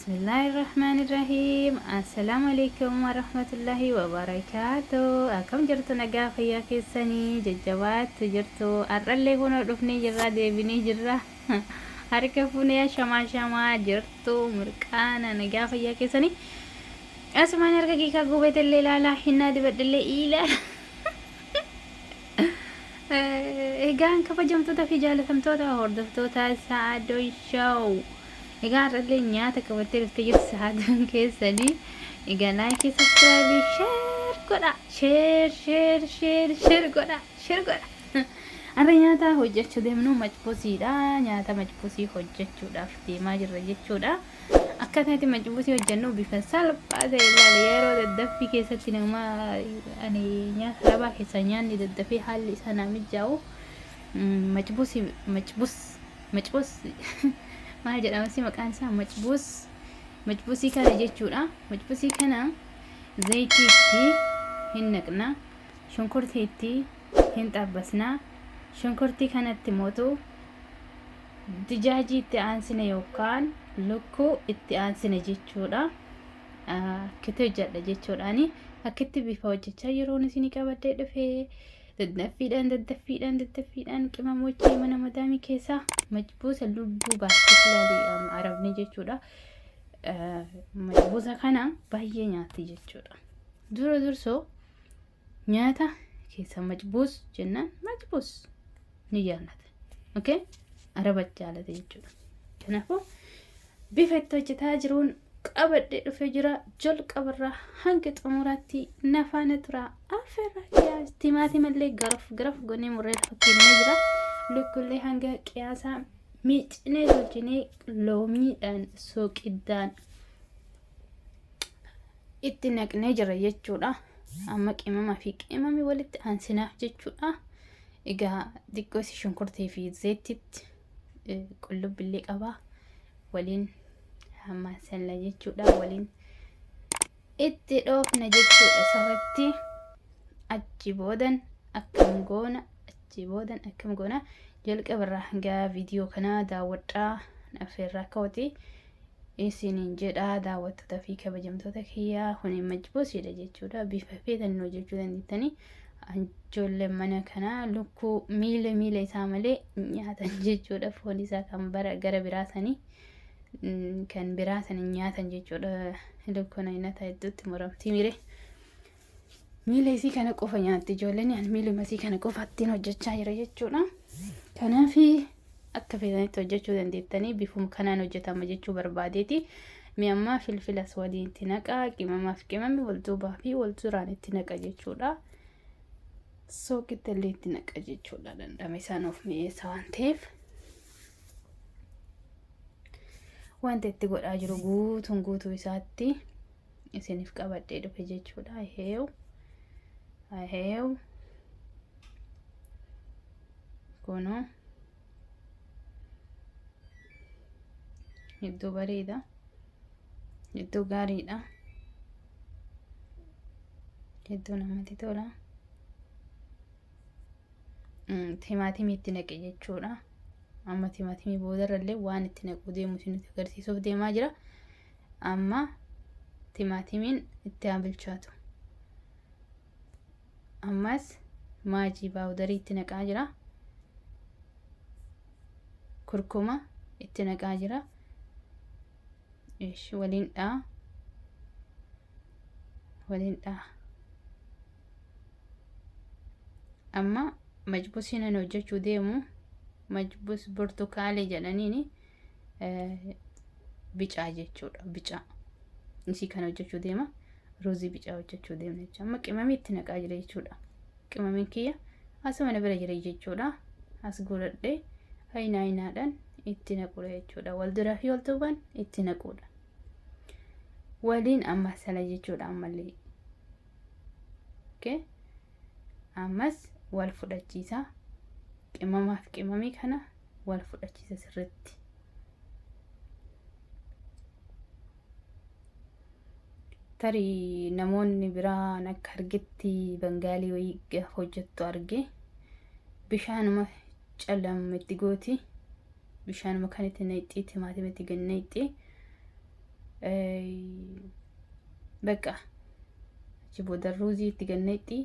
Bismillahirrahmanirrahim. Assalaamu alaikum warahmatullahi wabarakaatu. Akkam jirtu nagaa fayyaa keessanii jajjabaattu jirtu. Har'allee kunoo dhufnee jirra deebinee jirra. Harka fuunee shamaa shamaa jirtu mirqaana nagaa fayyaa keessanii. Asumaan harka kiikaa gubetellee ilaalaa hinnaa dibadhellee ilaala. Egaan kabajamtoota fi jaalatamtoota hordoftoota Sa'aadoo Show. Egaa har'allee nyaata qabattee dhuftee jirti Sa'aadoon keessanii. Egaa laayikii, sabskiraayibii, sheer godha. Sheer, sheer, sheer, sheer godha. Sheer godha. Har'a nyaata hojjechuu deemnu macbusiidha. Nyaata macbusii hojjechuudhaaf deemaa jirra jechuudha. Akkaataa itti macbusii hojjennu bifa salphaa ta'e ilaali. Yeroo daddaffii keessatti nama ani nyaata arabaa keessaa nyaanni daddafee haalli isaa naa mijaa'u macbusii macbus macbus maal jedhama si maqaan isaa macbus macbusii kana jechuudha. Macbusii kana zayitii itti hin naqna, shunkurtii itti hin xabbasna, shunkurtii kanatti mootu dijaajii itti aansine yookaan lukkuu itti aansine jechuudha. Akkitti hojjedha jechuudhaani akkitti bifa hojjechaa yeroon isinii qabadhee dhufee daddaffiidhaan daddaffiidhaan daddaffiidhaan qimamochee mana madaamii keessaa majbuusa lubbuu baastee ilaali arabni jechuudha. Majbuusa kana baay'ee nyaatti jechuudha. Dura dursoo nyaata keessa majbuus jennaan majbuus ni jaallata. Okay? Araba jaalata jechuudha. Kanaafuu bifa itti hojjetaa jiruun qabadhee dhufee jira. Jalqabarraa hanga xumuraatti na faana tura. Affeerraa kiyyaa timaatimallee garaf garaf goonee murree lafa kennee jira. Lukkullee hanga qiyaasaa miiccinee tolchinee loomiidhaan sooqiddaan itti naqnee jira jechuudha. Amma qimamaa fi qimami walitti aansinaaf jechuudha. Egaa xiqqoo isi shunkurtii fi zeettitti qullubbillee qaba. Waliin hammaasalla jechuudha. Waliin itti dhoofna jechuudha sirritti. Achi boodan akkam goona achi boodan akkam goona jalqabarraa hanga viidiyoo kanaa daawwadhaa affeerraa kooti. Isiniin jedha daawwattoota fi kabajamtoota kiyyaa kuni majbuusiidha jechuudha. Bifa feetan hojjechuu dandeettanii ijoolleen mana kanaa lukkuu miila miila isaa malee nyaatan jechuudha. Foon isaa kan bara gara biraa sanii kan biraa sanii nyaatan jechuudha. Lukkuun aynata hedduutti muramtii mire. Miila isii kana qofa nyaatti ijoolleen ani miiluma isii kana qofa ittiin hojjechaa jira jechuudha. Kanaaf akka feetanitti hojjechuu dandeettanii bifuma kanaan hojjetama jechuu barbaadeeti. Mi ammaa filfilas waliin itti naqa qimamaaf qimami wal duubaa fi wal duraan itti naqa jechuudha. Sooqitti illee itti naqa jechuudha dhandhama isaan of mi'eessa waan ta'eef. Wanta itti godhaa jiru guutuun guutuu isaatti isiniif qabadhee dhufe jechuudha. Aheew aheew kunoo hedduu bareeda hedduu gaariidha hedduu namatti tola. Timaatimii itti naqe jechuudha. Amma timaatimii boodarrallee waan itti naquu deemu isinitti agarsiisuuf deemaa jira. Amma timaatimiin itti haa bilchaatu. Ammas maajii baawudarii itti naqaa jira. Kurkuma itti naqaa jira. Ishi waliin dhaa. Waliin dhaa. Amma majbusiin ani hojjechuu deemu majbus burtukaalee jedhaniini bicaa jechuudha. Bicaa. Isii kana hojjechuu deema. Ruuzii bicaa hojjechuu deemna jechuudha. Amma qimamii itti naqaa jira jechuudha. Qimamiin kiyya asuma na bira jira jechuudha. As godhadhee ayinaa ayinaadhaan itti naquudha jechuudha. Wal duraa fi wal duubaan itti naquudha. Waliin amma sana jechuudha ammallee. Okay. Ammas wal fudhachiisa. Qimamaaf qimamii kana wal fudhachiisa sirritti. Tarii namoonni biraan akka argetti bangaalii wayii gaafa hojjettu arge bishaanuma callamma itti gooti bishaanuma kan itti naqxii timaatima itti gad naqxii Bakka achi booda ruuzii itti ganneetti,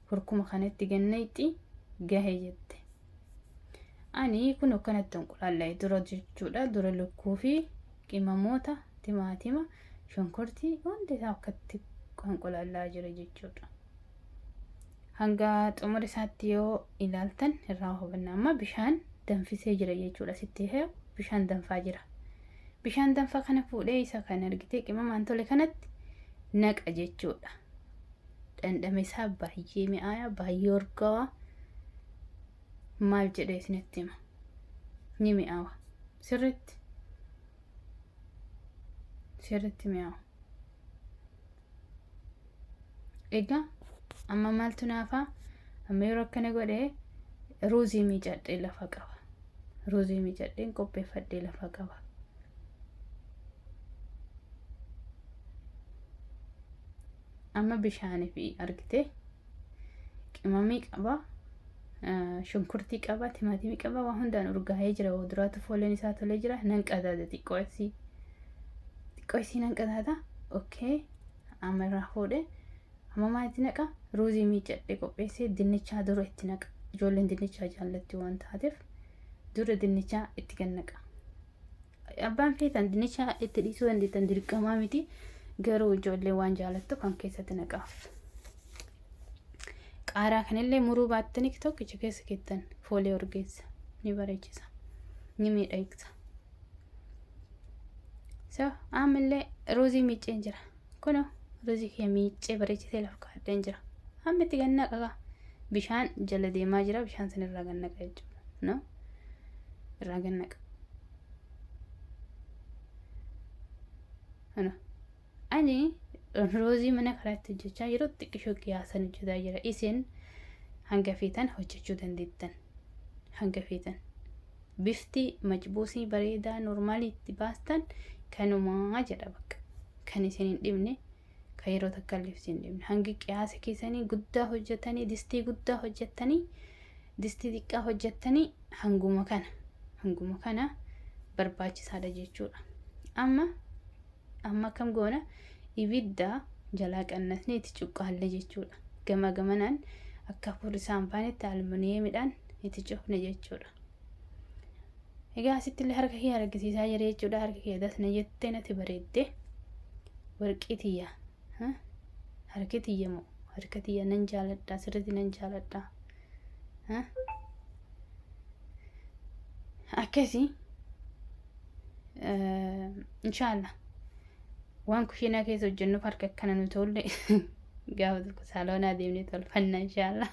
kurkuma kana itti ganneetti gahe jette. Ani kun akkanatti hinqulaalla'e dura jechuudha. Dura lukkuu fi qimamoota, timaatima, shunkurtii hundi isaa akkatti qunqulaallaa jira jechuudha. Hanga xumura isaatti yoo ilaaltan irraa hubanna. Amma bishaan danfisee jira jechuudha. Sitti hee bishaan danfaa jira. Bishaan danfaa kana fuudhee isa kan argitee qimamaan tole kanatti naqa jechuudha. Dhandhama isaa baay'ee mi'aaya, baay'ee urgaawaa. Maal jedhee isinitti hima? Ni mi'aawa. Sirriitti. Sirriitti mi'aawa. Egaa amma maaltu naafaa? Amma yeroo akkana godhee ruuzii miicadhee lafa qaba. Ruuzii miicadheen qopheeffadhee lafa qaba. Amma bishaanii fi argitee qimamii qaba. Shunkurtii qaba, timaatimii qaba, waa hundaan urgaa'ee jira. Duraatu fooleen isaa tolee jira. Nan qadaada xiqqoo isii. Xiqqoo isii nan qadaada. Okay. Amma irraa fuudhee amma maal itti naqa? Ruuzii miicadhee qopheessee dinnichaa dura itti naqa. Ijoolleen dinnichaa jaallatti waan taateef dura dinnichaa itti gannaqa. Abbaan feetan dinnichaa itti dhiisuu dandeettan, dirqamaa miti. Garuu ijoollee waan jaalattu kan keessatti naqaaf. Qaaraa kanallee muruu baattanii tokkicha keessa keettan foolee urgeessa. Ni bareechisa. Ni miidhagsa. So ammallee ruuzii miicceen jira. Kunoo ruuzii kiyya miiccee bareechisee lafa kaa'adheen jira. Amma itti gannaqa. Bishaan jala deemaa jira. Bishaan san irraa gannaqa jechuudha. No? Irraa gannaqa. Ano. Ani ruuzii mana karaatti hojjechaa jiru xiqqishoo qiyaasan hojjetaa jira. Isin hanga feetan hojjechuu dandeettan. Hanga feetan. Bifti majbuusii bareedaa normaalii itti baastan kanumaa jedha bakka. Kan isin hin dhibne, kan yeroo takka illee isin hin dhibne. Hangi qiyaasa keessanii guddaa hojjetanii, distii guddaa hojjettanii, distii xiqqaa hojjettanii hanguma kana. Hanguma kana barbaachisaadha jechuudha. Amma akkam goona? Ibidda jalaa qannasnee itti cuqqaalle jechuudha. Gama gamanaan akka hafuurri isaa hin baanetti aluminiyeemiidhaan itti cufne jechuudha. Egaa asitti illee harka kiyya argisiisaa jira jechuudha. Harka kiyya dasna jettee natti bareedde. Warqii tiyya. Harki tiyya moo? Harka tiyya nan jaaladha. Sirriitti nan jaaladha. Akkasii. Inshaallah. Waan kushiinaa keessa hojjennuuf harka akkana nu tolle, gaafa tokko saaloonaa deemnee tolfanna inshaallah.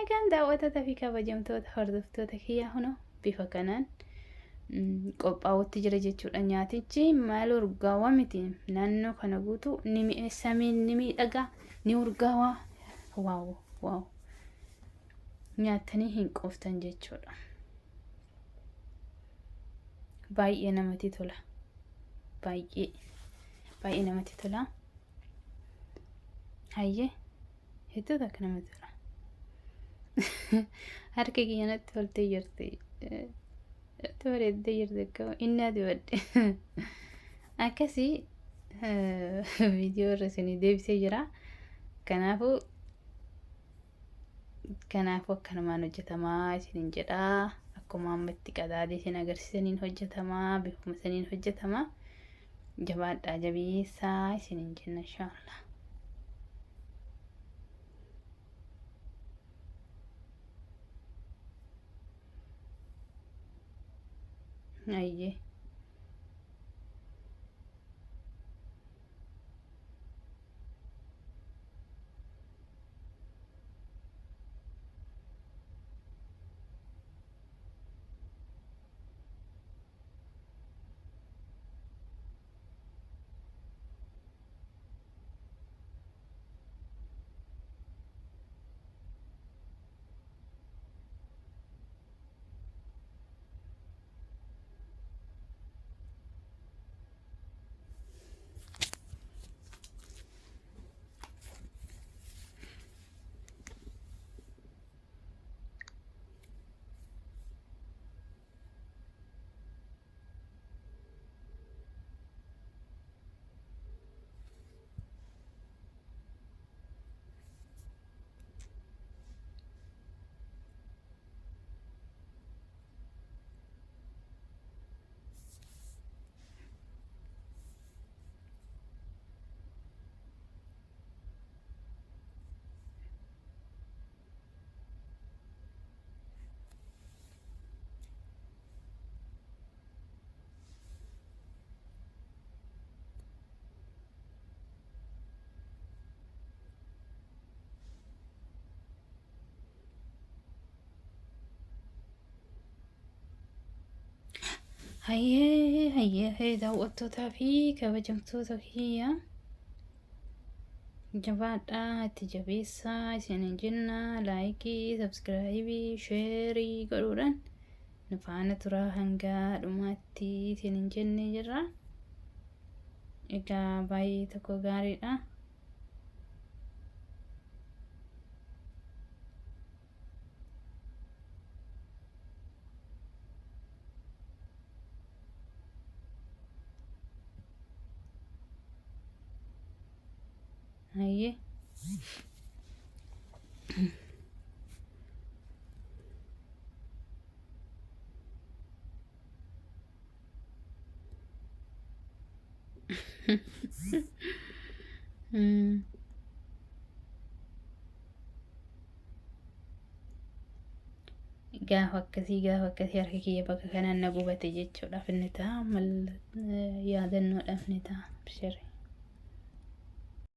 Egaan daawwattoota fi kabajamtoota hordoftoota kiyyaa, kunoo bifa kanaan qophaa'utti jira jechuudha. Nyaatichi maal urgaawaa miti, naannoo kana guutuu ni mi'eessamee, ni miidhagaa, ni urgaawaa. Wow wow, nyaattanii hin quuftan jechuudha. Baay'ee namatti tola. Baay'ee baay'ee namatti tola. Hayyee, hedduu takka namatti tola. Harka kiyya natti toltee jirti. Natti bareeddee jirti akka inni ati badde. Akkasii viidiyoo irra isinii deebisee jira. Kanaafuu akkanumaan hojjetamaa isinin jedhaa. Akkuma amma itti qadaadee isin agarsiisaniin hojjetamaa, bifuma saniin hojjetamaa. Jabaadhaa, jabeessaa isinin jenna inshaallah. Ayyee. Hayyee hayyee hayyee daawwattootaa fi kabajamtoota kiyya jabaadhaa itti jabeessaa isiniin jenna laayikii sabskraayibii sheerii godhuudhaan nu faana turaa hanga dhumaatti isiniin jennee jirra. Egaa baay'ee tokko gaariidha. Hayyee. Gaafa akkasii harka kiyya bakka kanaan na gubate jechuudhaaf inni ta'a, yaadannoodhaaf ni ta'a. Abshirri.